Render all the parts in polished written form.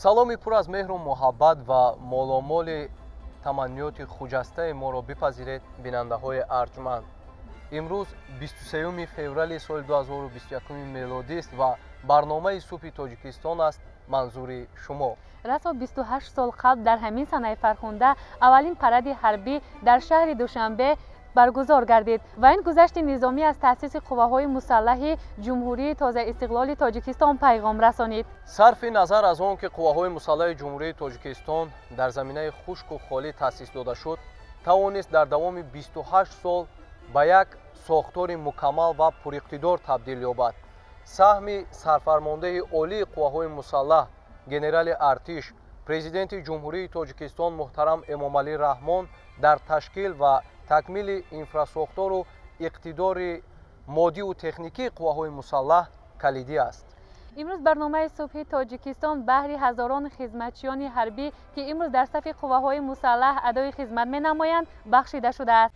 Саломи пур аз меҳру муҳаббат ва моломоли таманниёти хуҷастаи моро бипазиред, бинандаҳои арҷманд. Имрӯз 23 феврали соли 2021 мелодист ва барномаи субҳи Тоҷикистон аст манзури шумо. Расо 28 сол қабл дар ҳамин санаи фархунда аввалин паради ҳарбӣ дар шаҳри Душанбе баргузор гардид ва ин гузашти низомӣ аз таъсиси қувваҳои мусаллаҳи Ҷумҳурии тозаистиқлоли Тоҷикистон пайғом расонид. Сарфи назар аз он ки қувваҳои мусаллаҳи Ҷумҳурии Тоҷикистон дар заминаи хушку холӣ таъсис дода шуд, тавонист дар давоми 28 сол ба як сохтори мукаммал ва пуриқтидор табдил ёбад. Саҳми сарфармондеҳи олии қувваҳои мусаллаҳ, генерали артиш, президенти Ҷумҳурии Тоҷикистон муҳтарам Эмомалӣ Раҳмон дар ташкил ва такмили инфрасохтору иқтидори моддиву техникии қувваҳои мусаллаҳ калидӣ аст. Имрӯз барномаи субҳи Тоҷикистон баҳри ҳазорон хизматчиёни ҳарбӣ, ки имрӯз дар сафи қувваҳои мусаллаҳ адои хизмат менамоянд, бахшида шудааст.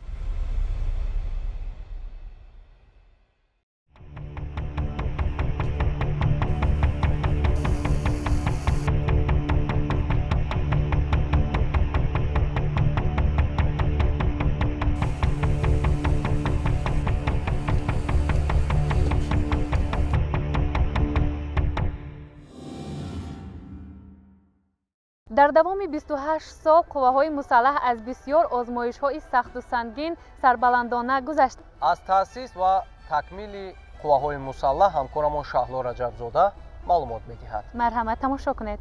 Дар давоми 28 сол қувваҳои мусаллаҳ аз бисёр озмоишҳои сахту сангин сарбаландона гузашт. Аз таъсис ва такмили қувваҳои мусаллаҳ ҳамкорамон Шаҳло Раҷабзода маълумот медиҳад. Марҳамат, тамошо кунед.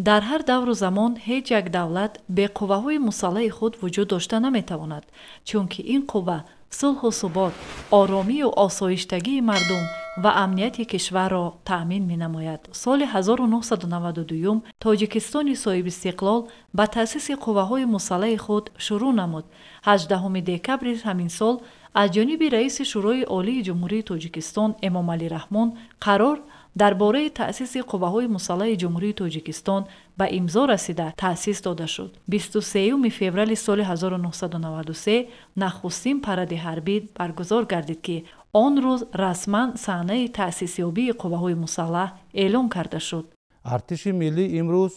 Дар ҳар давру замон ҳеҷ як давлат бе қувваҳои мусаллаҳи худ вуҷуд дошта наметавонад, чунки ин қувва сулҳу субот, оромию осоиштагии мардум ва амнияти кишварро таъмин менамояд. Соли 1992 Тоҷикистони соҳибистиқлол ба таъсиси қувваҳои мусаллаҳи худ шурӯъ намуд. 18 декабри ҳамин сол аз ҷониби раиси Шӯрои Олии Ҷумҳурии Тоҷикистон Эмомалӣ Раҳмон қарор дар бораи таъсиси қувваҳои мусаллаҳи Ҷумҳурии Тоҷикистон ба имзо расида таъсис дода шуд. 23 феврали соли 1993 нахустин паради ҳарбӣ баргузор гардид, ки он рӯз расман саҳнаи таъсисёбии қувваҳои мусаллаҳ эълон карда шуд. Артиши миллӣ имрӯз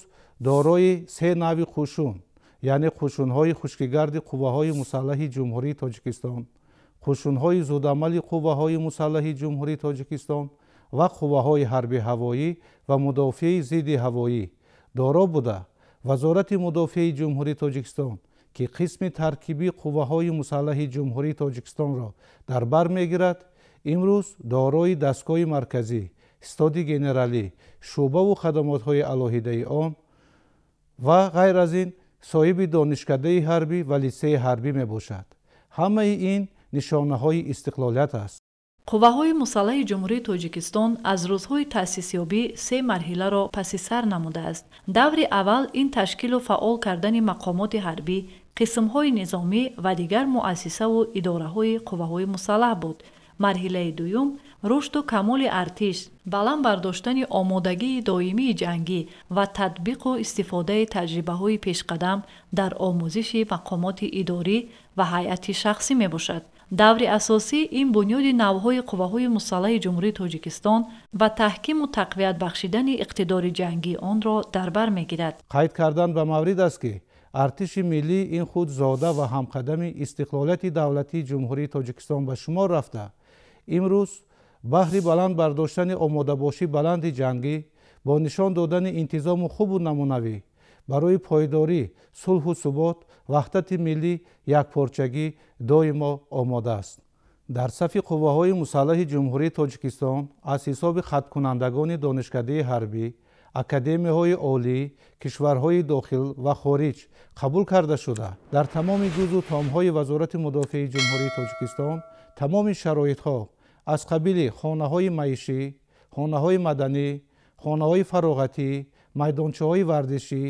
дорои се нави қӯшун, яъне қӯшунҳои хушкигарди қувваҳои мусаллаҳи Ҷумҳурии Тоҷикистон, қӯшунҳои зудамали қувваҳои мусаллаҳи Ҷумҳурии Тоҷикистон ва қувваҳои ҳарби ҳавоӣ ва мудофиаи зидди ҳавоӣ доро буда, Вазорати мудофиаи Ҷумҳурии Тоҷикистон, ки қисми таркибии қувваҳои мусаллаҳи Ҷумҳурии Тоҷикистонро дар бар мегирад, имрӯз дорои дастгоҳи марказӣ, стоди генералӣ, шӯъбаву хадамотҳои алоҳидаи он ва ғайр аз ин соҳиби донишкадаи ҳарбӣ ва литсейи ҳарбӣ мебошад. Ҳамаи ин нишонаҳои истиқлолият аст. Қувваҳои мусаллаҳи Ҷумҳурии Тоҷикистон аз рӯзҳои таъсисёбӣ се марҳиларо паси сар намудааст. Даври аввал ин ташкилу фаъол кардани мақомоти ҳарбӣ, қисмҳои низомӣ ва дигар муассисаву идораҳои қувваҳои мусаллаҳ буд. Марҳилаи дуюм рушду камоли артиш, баланд бардоштани омодагии доимии ҷангӣ ва татбиқу истифодаи таҷрибаҳои пешқадам дар омӯзиши мақомоти идорӣ ва ҳайати шахсӣ мебошад. Даври асосӣ ин бунёди навъҳои қувваҳои мусаллаҳи Ҷумҳурии Тоҷикистон ва таҳкиму тақвият бахшидани иқтидори ҷангии онро дар бар мегирад. Қайд кардан ба маврид аст, ки артиши миллӣ ин худ зода ва ҳамқадами истиқлолияти давлатии Ҷумҳурии Тоҷикистон ба шумор рафта, имрӯз баҳри баланд бардоштани омодабошии баланди ҷангӣ бо нишон додани интизому хубу намунавӣ барои пойдорӣ, сулҳу субот, ваҳдати миллӣ, якпорчагӣ доимо омода аст. Дар сафи қувваҳои мусаллаҳи Ҷумҳурии Тоҷикистон аз ҳисоби хаткунандагони донишкадаи ҳарбӣ, академияҳои олӣ, кишварҳои дохил ва хориҷ қабул карда шуда, дар тамоми ҷузъу томҳои Вазорати мудофиаи Ҷумҳурии Тоҷикистон тамоми шароитҳо аз қабили хонаҳои маишӣ, хонаҳои маданӣ, хонаҳои фароғатӣ, майдончаҳои варзишӣ,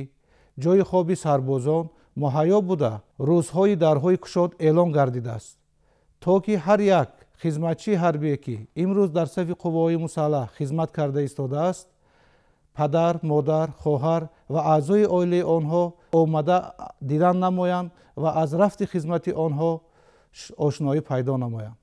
ҷойи хоби сарбозон муҳайё буда, рӯзҳои дарҳои кушод эълон гардидааст, то ки ҳар як хизматчии ҳарбие, ки имрӯз дар сафи қувваҳои мусаллаҳ хизмат карда истодааст, падар, модар, хоҳар ва аъзои оилаи онҳо омада дидан намоянд ва аз рафти хизмати онҳо ошноӣ пайдо намоянд.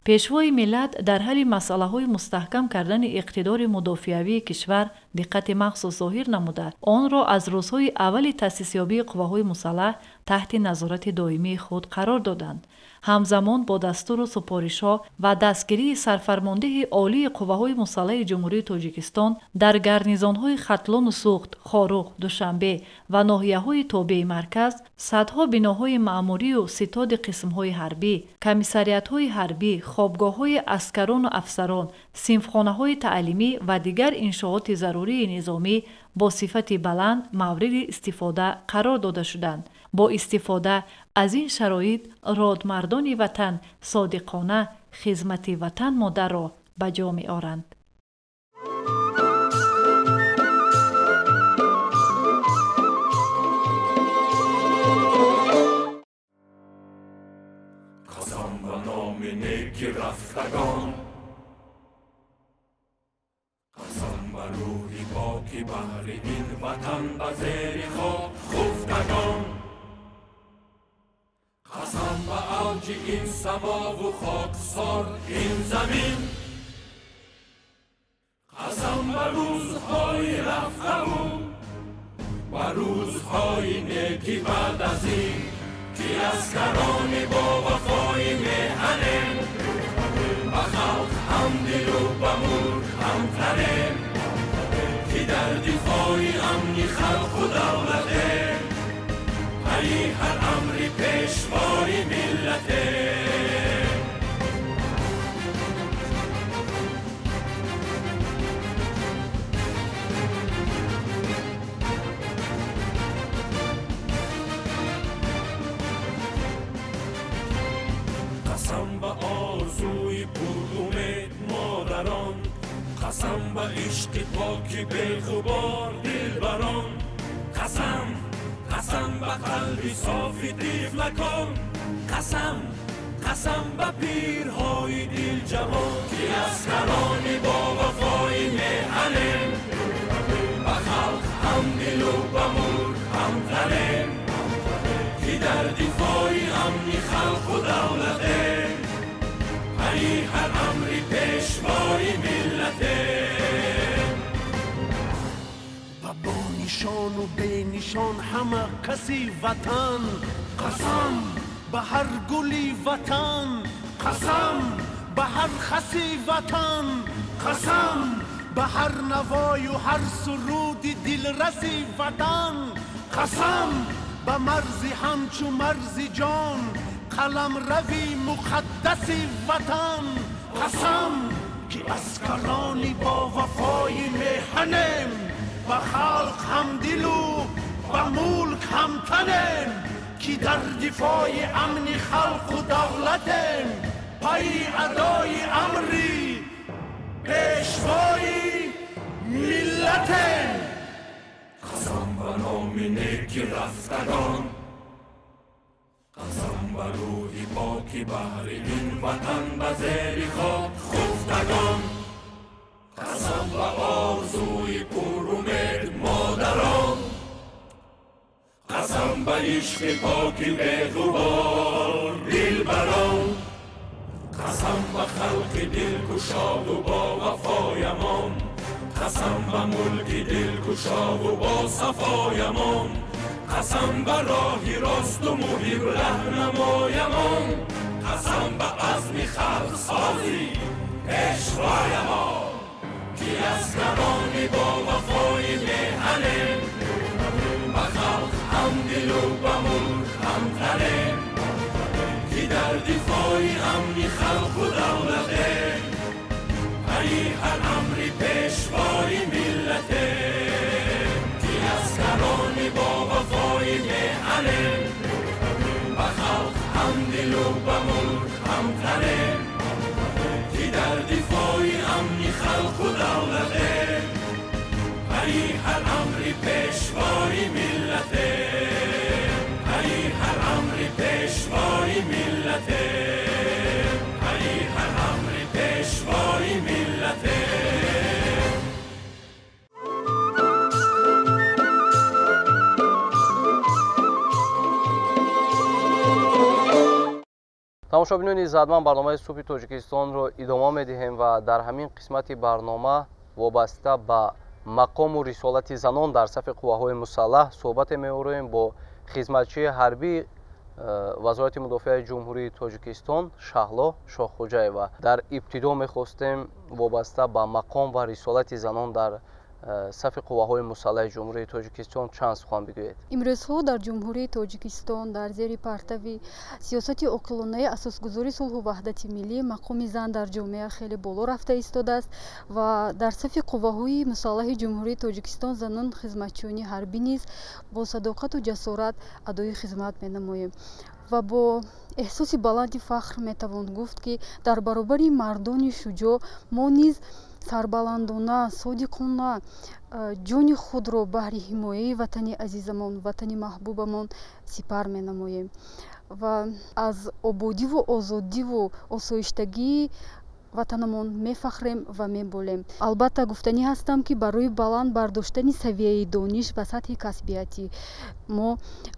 Пешвои миллат дар ҳалли масъалаҳои мустаҳкам кардани иқтидори мудофиавии кишвар диққати махсус зоҳир намуда, онро аз рӯзҳои аввали таъсисёбии қувваҳои мусаллаҳ таҳти назорати доимии худ қарор доданд. Ҳамзамон бо дастуру супоришҳо ва дастгирии сарфармондеҳи олии қувваҳои мусаллаҳи Ҷумҳурии Тоҷикистон дар гарнизонҳои Хатлону Суғд, Хоруғ, Душанбе ва ноҳияҳои тобеи марказ садҳо биноҳои маъмурию ситоди қисмҳои ҳарбӣ, комиссариатҳои ҳарбӣ, хобгоҳҳои аскарону афсарон, синфхонаҳои таълимӣ ва дигар иншооти зарурии низомӣ бо сифати баланд мавриди истифода қарор дода шуданд. Бо истифода аз ин шароит родмардони ватан содиқона хизмати ватан модарро ба ҷо меоранд. Қасам ба номи неки рафтагон, қасам ба рӯҳи поки баҳри ин ватан ба зери хок хуфтагон, қасам ба авҷи ин самову хоксор ин замин, қасам ба рӯзҳои рафтаву ба рӯзҳои неки баъд аз ин, ки аскарони бовафои меҳанем, ба халқ ҳамдилу ба мулк ҳамтанем, ки дар дифои амни халқу давлатем, пайи ҳар амри пешвои миллатем. Қасам ба орзуи пурумед модарон, қасам ба ишқи поки беғубор дилбарон, қасам қасам ба қалби софи тифлакон, қасам қасам ба пирҳои дилҷавон, ки аскарони бовафои меҳанем, ба халқ ҳамдилу ба мулк ҳамтанем, ки дар дифои амни халқу давлатем, пайи ҳар амри пешвои миллатем. Ба бонишону бенишон ҳама каси ватан, қасам ба ҳар гули ватан, қасам ба ҳар хаси ватан, қасам ба ҳар навою ҳар суруди дилраси ватан, қасам ба марзи ҳамчу марзи ҷон, қаламрави муқаддаси ватан, қасам ки аскарони бовафои меҳанем, ба халқ ҳамдилу ба мулк ҳамтанем, ки дар дифои амни халқу давлатем, пайи адои амри пешвои миллатем. Қасам ба номи неки рафтагон, қасам ба рӯҳи поки баҳри ин ватан ба зери хок хуфтагон, қасам ба орзуи пурумед модарон, қасам ба ишқи поки беғубор дилбарон, қасам ба халқи дилкушоду бовафоямон, қасам ба мулки дилкушову босафоямон, қасам ба роҳи росту муҳиб раҳнамоямон, қасам ба азми халқсозӣ пешвоямон, ки аскарони бовафои меҳанем, ба халқ ҳамдилу ба мулк ҳамтанем, ки дар дифои амни халқу давлатем, пайи ҳар амри пешвои миллатем, ки аскарони бовафои меҳанем, ба халқ ҳамдилу ба мулк ҳамтанем, ки дар дифои амни халқу давлатем, пайи ҳар амри пешвои миллатем, Тамошобинони иззатманд, барномаи субҳи Тоҷикистонро идома медиҳем ва дар ҳамин қисмати барнома вобаста ба мақому рисолати занон дар сафи қувваҳои мусаллаҳ суҳбате меорем бо хизматчии ҳарбии Вазорати мудофиаи Ҷумҳурии Тоҷикистон Шаҳло Шоҳхуҷаева. Дар ибтидо мехостем вобаста ба мақом ва рисолати занон дар сафи қувваҳои мусаллаҳи Ҷумҳурии Тоҷикистон чанд сухан бигӯед. Имрӯзҳо дар Ҷумҳурии Тоҷикистон дар зери партави сиёсати оқилонаи асосгузори сулҳу ваҳдати миллӣ мақоми зан дар ҷомеа хеле боло рафта истодааст ва дар сафи қувваҳои мусаллаҳи Ҷумҳурии Тоҷикистон занон хизматчиёни ҳарбӣ низ бо садоқату ҷасорат адои хизмат менамоем ва бо эҳсоси баланди фахр метавон гуфт, ки дар баробари мардони шуҷоъ мо низ сарбаландона, содиқона ҷони худро баҳри ҳимояи ватани азизамон, ватани маҳбубамон сипар менамоем ва аз ободиву озодиву осоиштагии ватанамон мефахрем ва меболем. Албатта, гуфтанӣ ҳастам, ки барои баланд бардоштани савияи дониш ва сатҳи касбиятӣ мо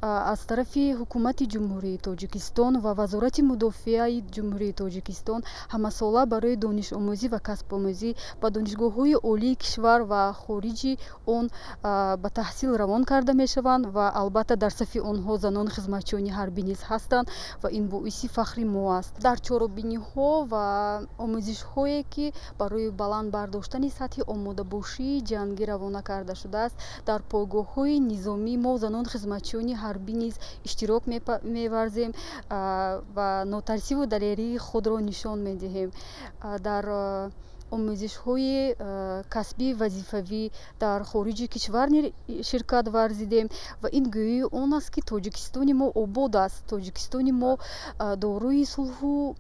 аз тарафи Ҳукумати Ҷумҳурии Тоҷикистон ва Вазорати мудофиаи Ҷумҳурии Тоҷикистон ҳамасола барои донишомӯзӣ ва касбомӯзӣ ба донишгоҳҳои олии кишвар ва хориҷи он ба таҳсил равон карда мешаванд ва албатта дар сафи онҳо занон хизматчиёни ҳарбӣ низ ҳастанд ва ин боиси фахри мо аст. Дар чорабиниҳо ва омӯзишҳое, ки барои баланд бардоштани сатҳи омодабошии ҷангӣ равона карда шудааст, дар пойгоҳҳои низомӣ мо занон хизматчиёни ҳарбӣ низ иштирок меварзем ва нотарсиву далерии худро нишон медиҳем. Дар омӯзишҳои касбӣ вазифавӣ дар хориҷи кишвар ширкат варзидем ва ин гӯёи он аст, ки Тоҷикистони мо обод аст, Тоҷикистони мо дорои сулҳу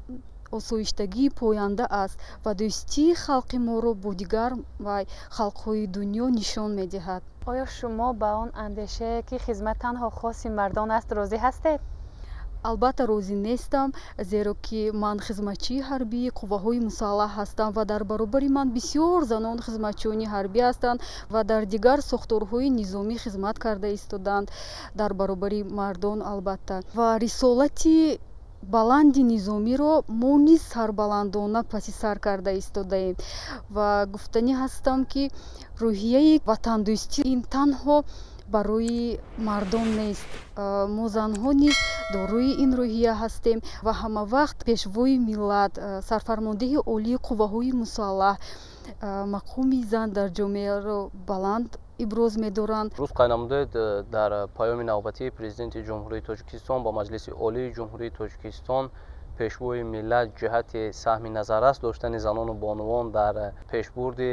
осоиштагии поянда аст ва дӯстии халқи моро бо дигар ва халқҳои дунё нишон медиҳад. Оё шумо ба он андешае, ки хизмат танҳо хоси мардон аст, розӣ ҳастед? Албатта, розӣ нестам, зеро ки ман хизматчии ҳарбии қувваҳои мусаллаҳ ҳастам ва дар баробари ман бисёр занон хизматчиёни ҳарбӣ ҳастанд ва дар дигар сохторҳои низомӣ хизмат карда истоданд дар баробари мардон, албатта. Ва рисолати баланди низомиро мо низ сарбаландона паси сар карда истодаем ва гуфтанӣ ҳастам, ки рӯҳияи ватандӯстӣ ин танҳо барои мардон нест. Мо занҳо низ дорои ин рӯҳия ҳастем ва ҳамавақт пешвои миллат, сарфармондеҳи олии қувваҳои мусаллаҳ мақоми зан дар ҷомеаро баланд иброз медоранд. Рӯз қайд намудед, дар паёми навбатии Президенти Ҷумҳурии Тоҷикистон ба Маҷлиси Олии Ҷумҳурии Тоҷикистон пешвои миллат ҷиҳати саҳми назаррас доштани занону бонувон дар пешбурди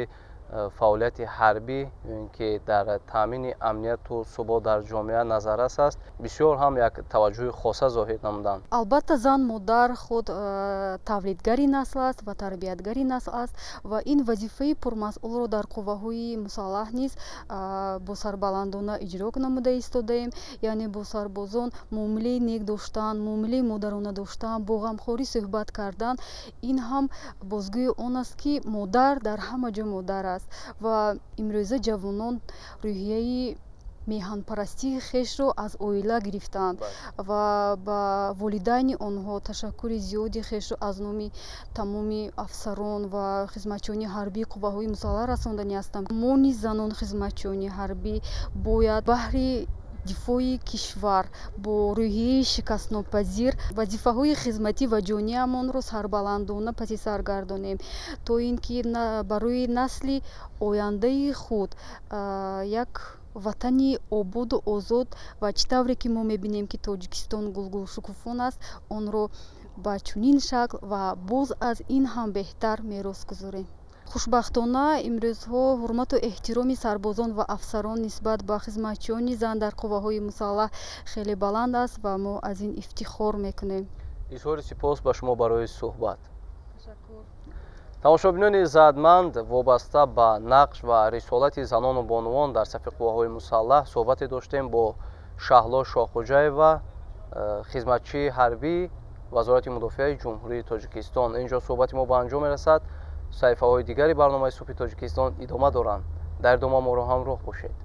фаъолияти ҳарбӣ, ки дар таъмини амнияту субот дар ҷомеа назаррас аст, бисёр ҳам як таваҷҷӯҳи хоса зоҳир намуданд. Албатта, зан модар худ тавлидгари насл аст ва тарбиятгари насл аст ва ин вазифаи пурмасъулро дар қувваҳои мусаллаҳ низ бо сарбаландона иҷро намуда истодаем. Яъне бо сарбозон муомилаи нек доштан, муомилаи модарона доштан, бо ғамхорӣ суҳбат кардан, ин ҳам бозгӯи он аст, ки модар дар ҳама ҷо модар аст. Ва имрӯза ҷавонон рӯҳияи меҳанпарастии хешро аз оила гирифтаанд ва ба волидайни онҳо ташаккури зиёди хешро аз номи тамоми афсарон ва хизматчиёни ҳарбии қувваҳои мусаллаҳ расонданӣ ҳастам. Мо низ занон хизматчиёни ҳарбӣ бояд баҳри дифои кишвар бо рӯҳияи шикастнопазир вазифаҳои хизматӣ ва ҷониамонро сарбаландона паси сар гардонем, то ин ки барои насли ояндаи худ як ватани ободу озод ва чӣ тавре ки мо мебинем, ки Тоҷикистон гулгулшукуфон аст, онро ба чунин шакл ва боз аз ин ҳам беҳтар мерос гузорем. Хушбахтона, имрӯзҳо ҳурмату эҳтироми сарбозон ва афсарон нисбат ба хизматчиёни зан дар қувваҳои мусаллаҳ хеле баланд аст ва мо аз ин ифтихор мекунем. Изҳори сипос ба шумо барои суҳбат. Тамошобинони иззатманд, вобаста ба нақш ва рисолати занону бонувон дар сафи қувваҳои мусаллаҳ суҳбате доштем бо Шаҳло Шоҳхуҷаева, хизматчии ҳарбии Вазорати мудофиаи Ҷумҳурии Тоҷикистон. Инҷо суҳбати мо ба анҷом мерасад. Саҳифаҳои дигари барномаи субҳи Тоҷикистон идома доранд. Дар идома моро ҳамроҳ бошед.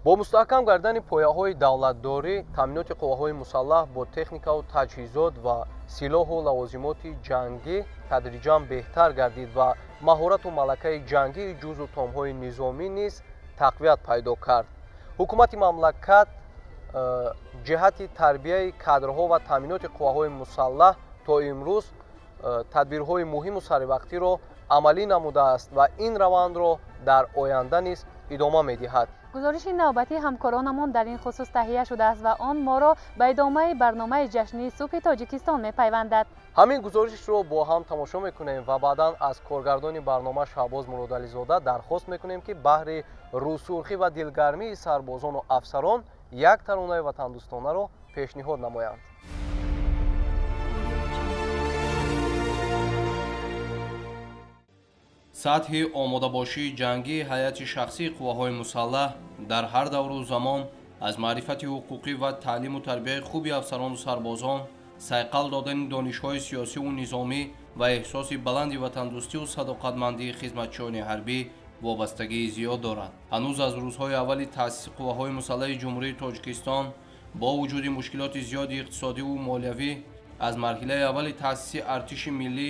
Бо мустаҳкам гардани пояҳои давлатдорӣ, таъминоти қувваҳои мусаллаҳ бо техникаву таҷҳизот ва силоҳу лавозимоти ҷангӣ тадриҷан беҳтар гардид ва маҳорату малакаи ҷангии ҷузу томҳои низомӣ низ тақвият пайдо кард. Ҳукумати мамлакат ҷиҳати тарбияи кадрҳо ва таъминоти қувваҳои мусаллаҳ то имрӯз тадбирҳои муҳиму саривақтиро амалӣ намудааст ва ин равандро дар оянда низ идома медиҳад. Гузориши навбатии ҳамкоронамон дар ин хусус таҳия шудааст ва он моро ба идомаи барномаи ҷашнии субҳи Тоҷикистон мепайвандад. Ҳамин гузоришро бо ҳам тамошо мекунем ва баъдан аз коргардони барнома Шаҳбоз Муродализода дархост мекунем, ки баҳри рӯсурхӣ ва дилгармии сарбозону афсарон як таронаи ватандӯстонаро пешниҳод намоянд. Сатҳи омодабошии ҷангии ҳайати шахсии қувваҳои мусаллаҳ дар ҳар давру замон аз маърифати ҳуқуқӣ ва таълиму тарбияи хуби афсарону сарбозон, сайқал додани донишҳои сиёсиву низомӣ ва эҳсоси баланди ватандӯстиву садоқатмандии хизматчиёни ҳарбӣ вобастагии зиёд дорад. Ҳанӯз аз рӯзҳои аввали таъсиси қувваҳои мусаллаҳи Ҷумҳурии Тоҷикистон бо вуҷуди мушкилоти зиёди иқтисодиву молиявӣ аз марҳилаи аввали таъсиси артиши миллӣ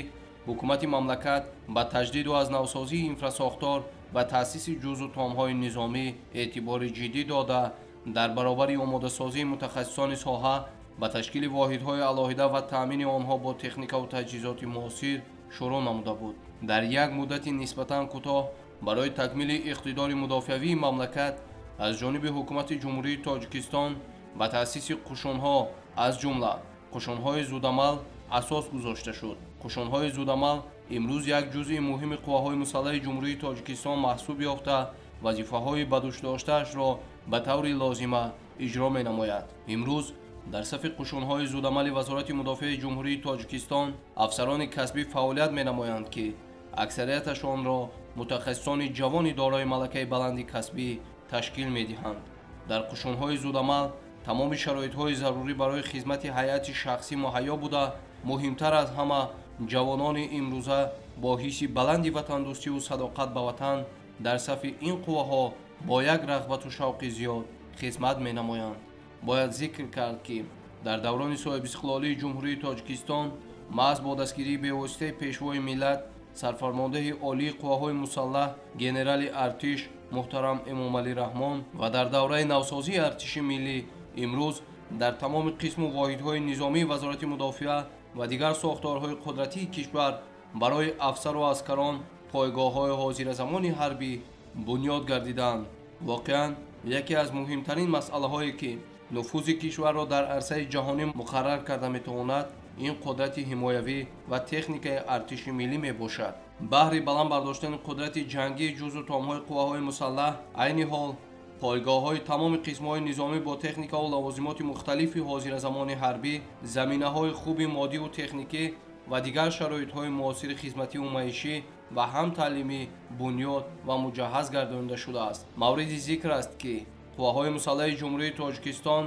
ҳукумати мамлакат ба таҷдиду аз навсозии инфрасохтор ва таъсиси ҷузу томҳои низомӣ эътибори ҷиддӣ дода, дар баробари омодасозии мутахассисони соҳа ба ташкили воҳидҳои алоҳида ва таъмини онҳо бо техникаву таҷҳизоти муосир шурӯъ намуда буд. Дар як муддати нисбатан кӯтоҳ барои такмили иқтидори мудофиавии мамлакат аз ҷониби ҳукумати Ҷумҳурии Тоҷикистон ба таъсиси қушунҳо, аз ҷумла қушунҳои зудамал асос гузошта шуд. Қушунҳои зудамал имрӯз як ҷузъи муҳими қувваҳои мусаллаҳи Ҷумҳурии Тоҷикистон маҳсуб ёфта, вазифаҳои ба дӯш доштаашро ба таври лозима иҷро менамояд. Имрӯз дар сафи қушунҳои зудамали Вазорати мудофиаи Ҷумҳурии Тоҷикистон афсарони касбӣ фаъолият менамоянд, ки аксарияташонро мутахассисони ҷавони дорои малакаи баланди касбӣ ташкил медиҳанд. Дар қушунҳои зудамал тамоми шароитҳои зарурӣ барои хизмати ҳайати шахсӣ муҳайё буда, муҳимтар аз ҳама ҷавонони имрӯза бо ҳисси баланди ватандӯстиву садоқат ба ватан дар сафи ин қувваҳо бо як рағбату шавқи зиёд хизмат менамоянд. Бояд зикр кард, ки дар даврони соҳибистиқлолии Ҷумҳурии Тоҷикистон маҳз бо дастгирии бевоситаи Пешвои миллат, сарфармондеҳи олии қувваҳои мусаллаҳ генерали артиш муҳтарам Эмомалӣ Раҳмон ва дар давраи навсозии артиши миллӣ имрӯз дар тамоми қисму воҳидҳои низомии Вазорати мудофиа ва дигар сохторҳои қудратии кишвар барои афсару аскарон пойгоҳҳои ҳозиразамони ҳарбӣ бунёд гардиданд. Воқеан яке аз муҳимтарин масъалаҳое, ки нуфузи кишварро дар арсаи ҷаҳонӣ муқаррар карда метавонад, ин қудрати ҳимоявӣ ва техникаи артиши миллӣ мебошад. Баҳри баланд бардоштани қудрати ҷангии ҷузу томҳои қувваҳои мусаллаҳ айни ҳол пойгоҳҳои тамоми қисмҳои низомӣ бо техникаву лавозимоти мухталифи ҳозиразамони ҳарбӣ, заминаҳои хуби моддиву техникӣ ва дигар шароитҳои муосири хизмативу маишӣ ва ҳам таълимӣ бунёд ва муҷаҳҳаз гардонида шудааст. Мавриди зикр аст, ки қувваҳои мусаллаҳи Ҷумҳурии Тоҷикистон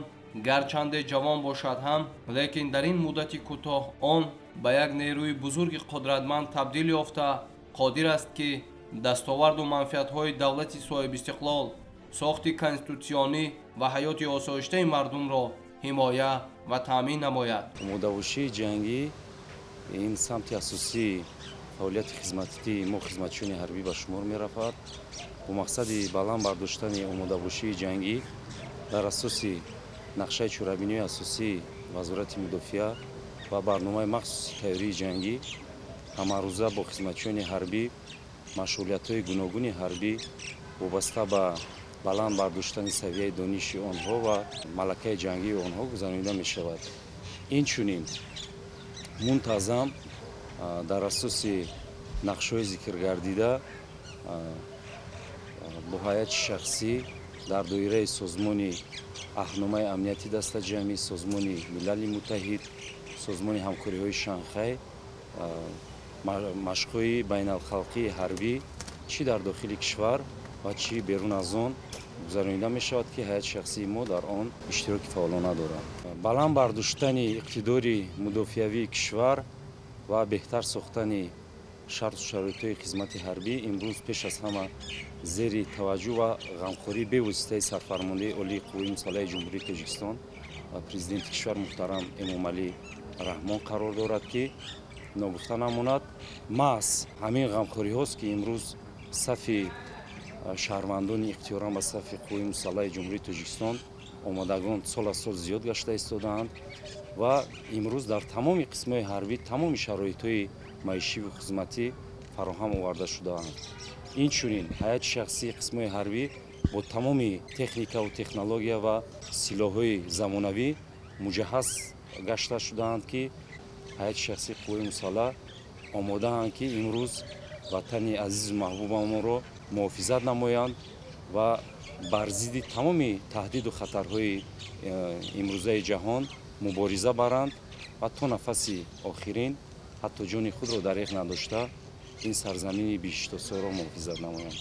гарчанде ҷавон бошад ҳам, лекин дар ин муддати кӯтоҳ он ба як нерӯи бузурги қудратманд табдил ёфта, қодир аст, ки дастоварду манфиатҳои давлати соҳибистиқлол, сохти конститутсионӣ ва ҳаёти осоиштаи мардумро ҳимоя ва таъмин намояд. Омодабошии ҷангӣ ин самти асосии фаъолияти хизматии мо хизматчиёни ҳарбӣ ба шумор меравад. Бо мақсади баланд бардоштани омодабошии ҷангӣ дар асоси нақшаи чорабиниҳои асосии Вазорати мудофиа ва барномаи махсуси тайёрии ҷангӣ ҳамарӯза бо хизматчиёни ҳарбӣ машғулиятҳои гуногуни ҳарбӣ вобаста ба баланд бардоштани савияи дониши онҳо ва малакаи ҷангии онҳо гузаронида мешавад. Инчунин мунтазам дар асоси нақшҳои зикргардида бо ҳайати шахсӣ дар доираи созмони Аҳдномаи амнияти дастаҷамъӣ, Созмони Милали Муттаҳид, Созмони ҳамкориҳои Шанхай машқҳои байналхалқии ҳарбӣ чӣ дар дохили кишвар ва чӣ берун аз он гузаронида мешавад, ки ҳайати шахсии мо дар он иштироки фаъолона дорад. Баланд бардоштани иқтидори мудофиавии кишвар ва беҳтар сохтани Шарту шароитҳои хизмати ҳарбӣ имрӯз пеш аз ҳама зери таваҷҷӯҳ ва ғамхории бевоситаи сарфармондаи Олии Қувваи Мусаллаҳи Ҷумҳурии Тоҷикистон ва Президенти кишвар муҳтарам Эмомалӣ Раҳмон қарор дорад, ки ногуфта намонад, маҳз ҳамин ғамхориҳост, ки имрӯз сафи шаҳрвандони ихтиёран ба сафи Қувваи Мусаллаҳи Ҷумҳурии Тоҷикистон омодагон сол аз сол зиёд гашта истодаанд ва имрӯз дар тамоми қисмҳои ҳарбӣ тамоми шароитҳои маишиву хизматӣ фароҳам оварда шудаанд. Инчунин ҳайати шахсии қисмҳои ҳарбӣ бо тамоми техникаву технология ва силоҳҳои замонавӣ муҷаҳҳаз гашта шудаанд, ки ҳайати шахсии қувваи мусаллаҳ омодаанд, ки имрӯз ватани азизу маҳбубамонро муҳофизат намоянд ва бар зидди тамоми таҳдиду хатарҳои имрӯзаи ҷаҳон мубориза баранд ва то нафаси охирин ҳатто ҷони худро дареғ надошта ин сарзамини биҳиштосоро муҳофизат намоянд.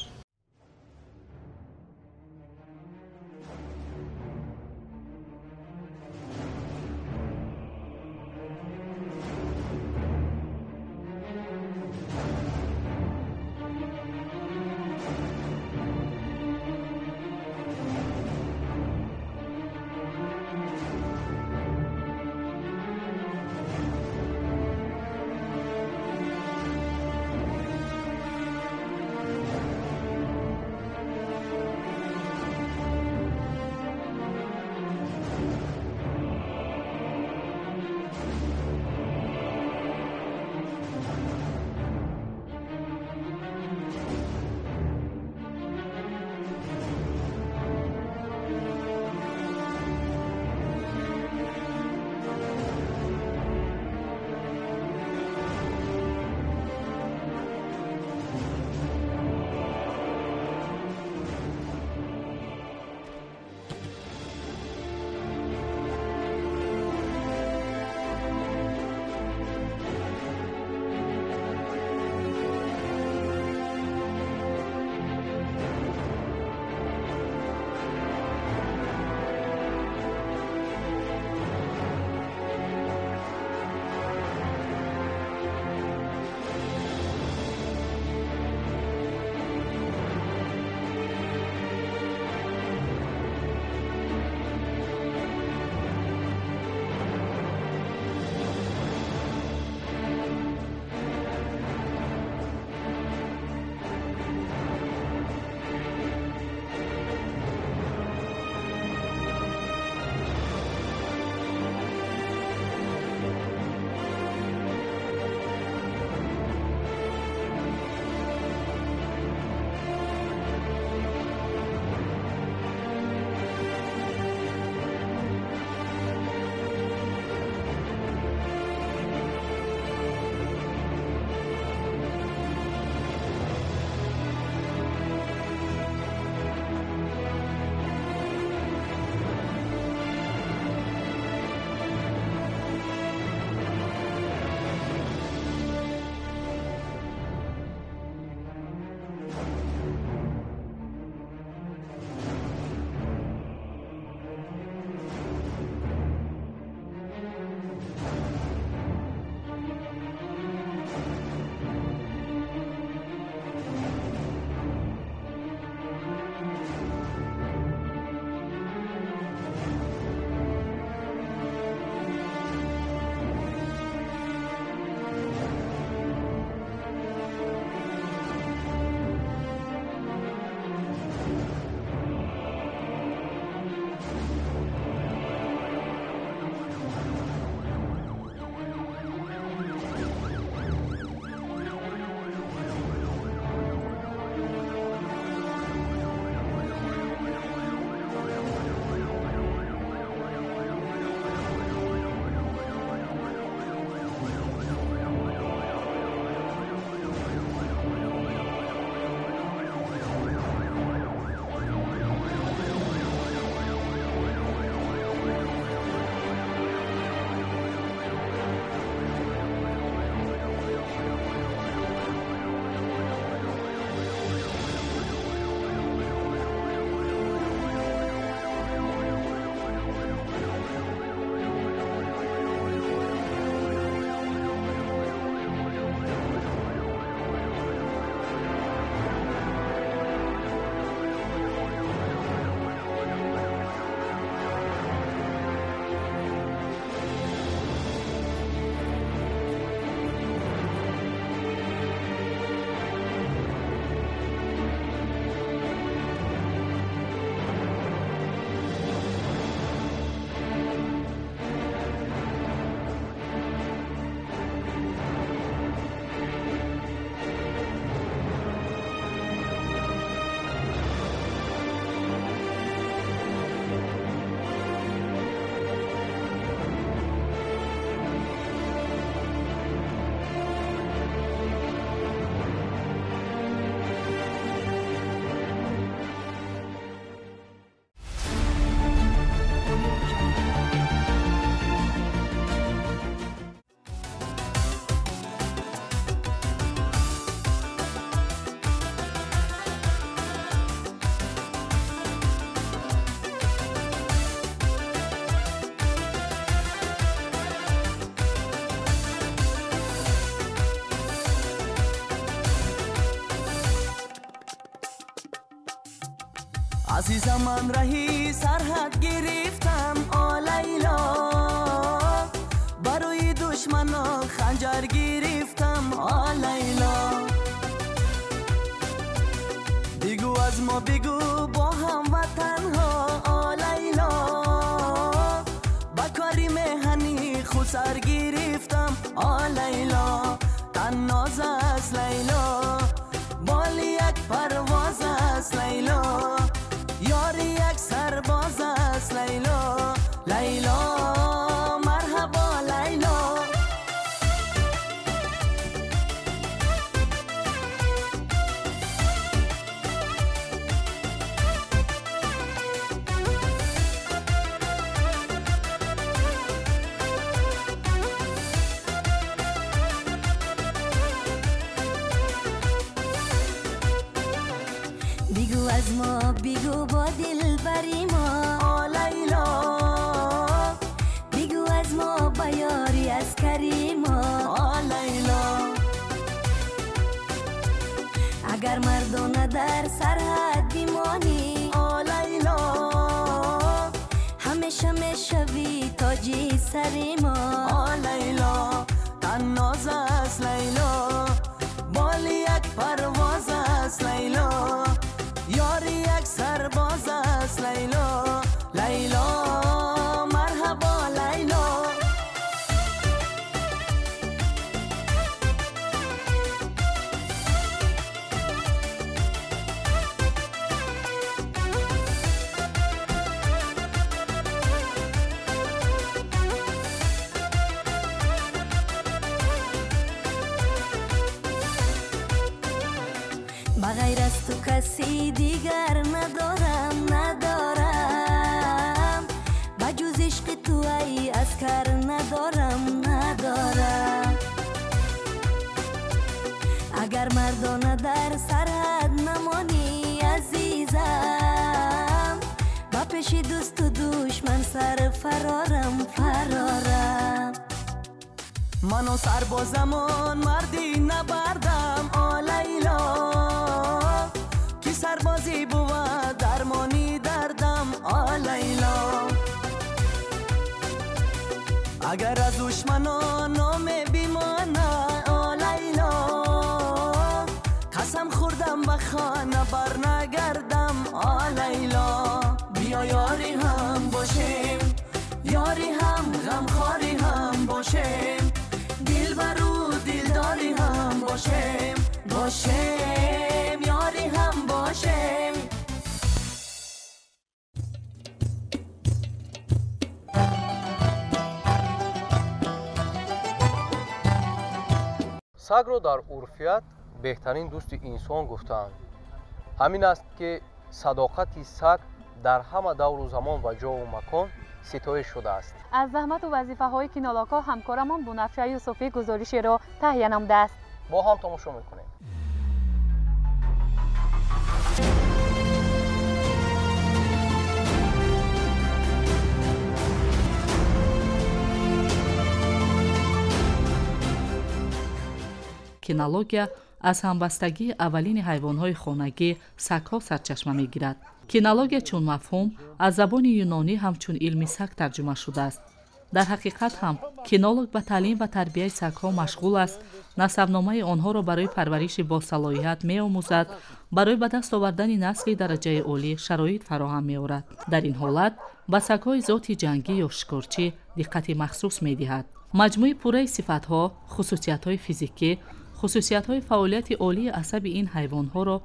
Азизам ман раҳи сарҳад гирифтам, о Лайло. Барои душманон ханҷар гирифтам, о Лайло. Бигӯ аз мо, бигӯ бо ҳамватанҳо, о Лайло. Ба кори меҳанӣ худ сар гирифтам, о Лайло. Танноз аст Лайло, боли як парвоз аст Лайло, ёри як сарбоз аст Лайло. Лайло марҳабо Лайло. Бигӯ аз мо, бигӯ бо дилбари мо, о Лайло. Бигӯ аз мо ба ёри аскари мо, о Лайло. Агар мардона дар сарҳад бимонӣ, о Лайло, ҳамеша мешавӣ тоҷи сари мо, о Лайло. Танноз аст Лайло, боли як парвоз аст Лайло, ёри як сарбоз аст Лайло. Лайло марҳабо Лайло. Ба ғайр аз ту каси дигар надорам, надорам. Ба ҷуз ишқи ту ай аскар надорам, надорам. Агар мардона дар сарҳад намонӣ, азизам, ба пеши дӯсту душман сар фарорам, фарорам. Ману сарбозамон марди набардам, о Лайло. Ки сарбозӣ бувад дармони дардам, о Лайло. Агар аз душманон номе бимонад, о Лайло, қасам хӯрдам ба хона барнагардам, о Лайло. Биё ёри ҳам бошем, ёри ҳам ғамхори ҳам бошем, дилбару дилдори ҳам бошем, бошем, ёри ҳам бошем. Сагро дар урфият беҳтарин дӯсти инсон гуфтаанд. Ҳамин аст ки садоқати саг дар ҳама давру замон ва ҷову макон ситоиш шудааст. Аз заҳмату вазифаҳои кинологҳо ҳамкорамон Бунафша Юсуфӣ гузоришеро таҳия намудааст. Бо ҳам тамошо мекунем. Кинология аз ҳамбастагии аввалини ҳайвонҳои хонагӣ сагҳо сарчашма мегирад. Кинология чун мафҳум аз забони юнонӣ ҳамчун илми саг тарҷума шудааст. Дар ҳақиқат ҳам кинолог ба таълим ва тарбияи сагҳо машғул аст, насабномаи онҳоро барои парвариши босалоҳият меомӯзад, барои ба даст овардани насли дараҷаи олӣ шароит фароҳам меорад. Дар ин ҳолат ба сагҳои зоти ҷангӣ ё шикорчӣ диққати махсус медиҳад. Маҷмӯи пурраи сифатҳо, хусусиятҳои физикӣ, хусусиятҳои фаъолияти олии асаби ин ҳайвонҳоро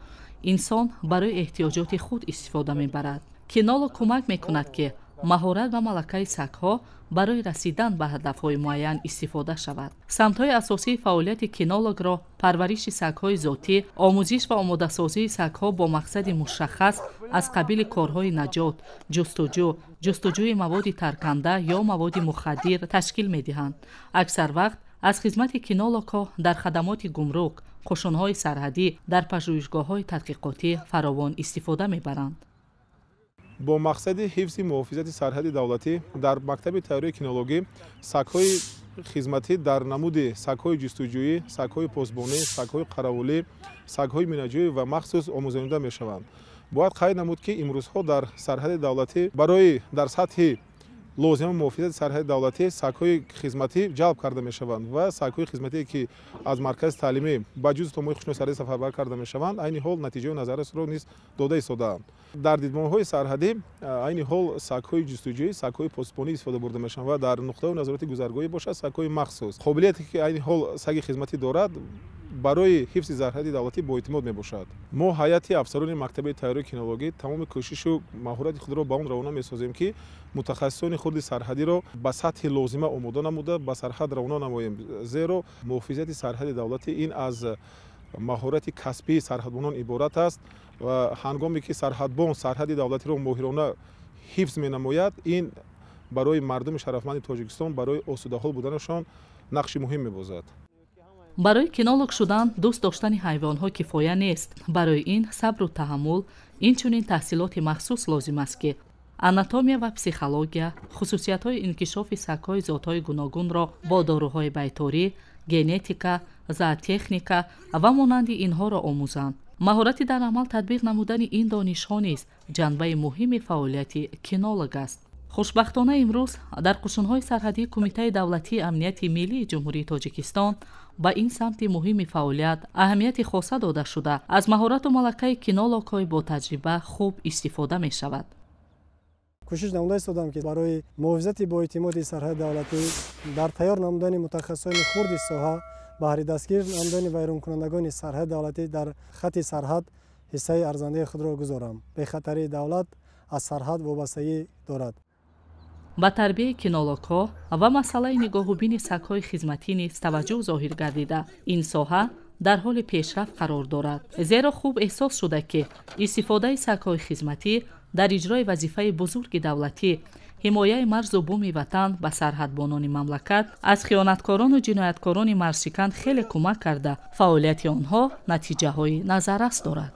инсон барои эҳтиёҷоти худ истифода мебарад. Кинолог кӯмак мекунад, ки маҳорат ва малакаи сагҳо барои расидан ба ҳадафҳои муайян истифода шавад. Самтҳои асосии фаъолияти кинологро парвариши сагҳои зотӣ, омӯзиш ва омодасозии сагҳо бо мақсади мушаххас аз қабили корҳои наҷот, ҷустуҷӯ, ҷустуҷӯи маводи тарканда ё маводи мухаддир ташкил медиҳанд. Аксар вақт аз хизмати кинологҳо дар хадамоти гумрук, қушунҳои сарҳадӣ, дар пажӯҳишгоҳҳои тадқиқотӣ фаровон истифода мебаранд. Бо мақсади ҳифзи муҳофизати сарҳади давлатӣ дар мактаби тайёрии кинологӣ сагҳои хизматӣ дар намуди сагҳои ҷустуҷӯӣ, сагҳои посбонӣ, сагҳои қаравулӣ, сагҳои минаҷӯӣ ва махсус омӯзонида мешаванд. Бояд қайд намуд, ки имрӯзҳо дар сарҳади давлатӣ барои дар сатҳи лозима муҳофизати сарҳади давлатӣ сагҳои хизматӣ ҷалб карда мешаванд ва сагҳои хизматие, ки аз маркази таълимӣ ба ҷуз томои хушнои сарҳадӣ сафарбар карда мешаванд, айни ҳол натиҷаи назаррасро низ дода истодаанд. Дар дидбонҳои сарҳадӣ айни ҳол сагҳои ҷустуҷӯӣ, сагҳои посбонӣ истифода бурда мешаванд ва дар нуқтаҳои назорати гузаргоҳӣ бошад сагҳои махсус. Қобилияте, ки айни ҳол саги хизматӣ дорад, барои ҳифзи сарҳади давлатӣ боэътимод мебошад. Мо ҳайати афсарони мактаби тайёрии кинологӣ тамоми кӯшишу маҳорати худро ба он равона месозем, ки мутахассисони хурди сарҳадиро ба сатҳи лозима омода намуда ба сарҳад равона намоем, зеро муҳофизати сарҳади давлатӣ ин аз маҳорати касбии сарҳадбонон иборат аст ва ҳангоме ки сарҳадбон сарҳади давлатиро моҳирона ҳифз менамояд, ин барои мардуми шарафманди Тоҷикистон барои осудаҳол буданашон нақши муҳим мебозад. Барои кинолог шудан дӯст доштани ҳайвонҳо кифоя нест. Барои ин сабру таҳаммул, инчунин таҳсилоти махсус лозим аст, ки анатомия ва психология, хусусиятҳои инкишофи сагҳои зотҳои гуногунро бо доруҳои байторӣ, генетика, зоотехника ва монанди инҳоро омӯзанд. Маҳорати дар амал татбиқ намудани ин донишҳо низ ҷанбаи муҳими фаъолияти кинолог аст. Хушбахтона имрӯз дар қушунҳои сарҳадии Кумитаи давлатии амнияти миллии Ҷумҳурии Тоҷикистон ба ин самти муҳими фаъолият аҳамияти хоса дода шуда, аз маҳорату малакаи кинологҳои ботаҷриба хуб истифода мешавад. Кӯшиш намуда истодам, ки барои муҳофизати боэътимоди сарҳади давлатӣ дар тайёр намудани мутахассисони хурди соҳа баҳри дастгир намудани вайронкунандагони сарҳади давлатӣ дар хати сарҳад ҳиссаи арзандаи худро гузорам. Бехатарии давлат аз сарҳад вобастагӣ дорад. Ба тарбияи кинологҳо ва масъалаи нигоҳубини сагҳои хизматӣ низ таваҷҷӯҳ зоҳир гардида, ин соҳа дар ҳоли пешрафт қарор дорад, зеро хуб эҳсос шуда, ки истифодаи сагҳои хизматӣ дар иҷрои вазифаи бузурги давлатӣ, ҳимояи марзу буми ватан ба сарҳадбонони мамлакат аз хиёнаткорону ҷинояткорони марзшикан хеле кӯмак карда, фаъолияти онҳо натиҷаҳои назаррас дорад.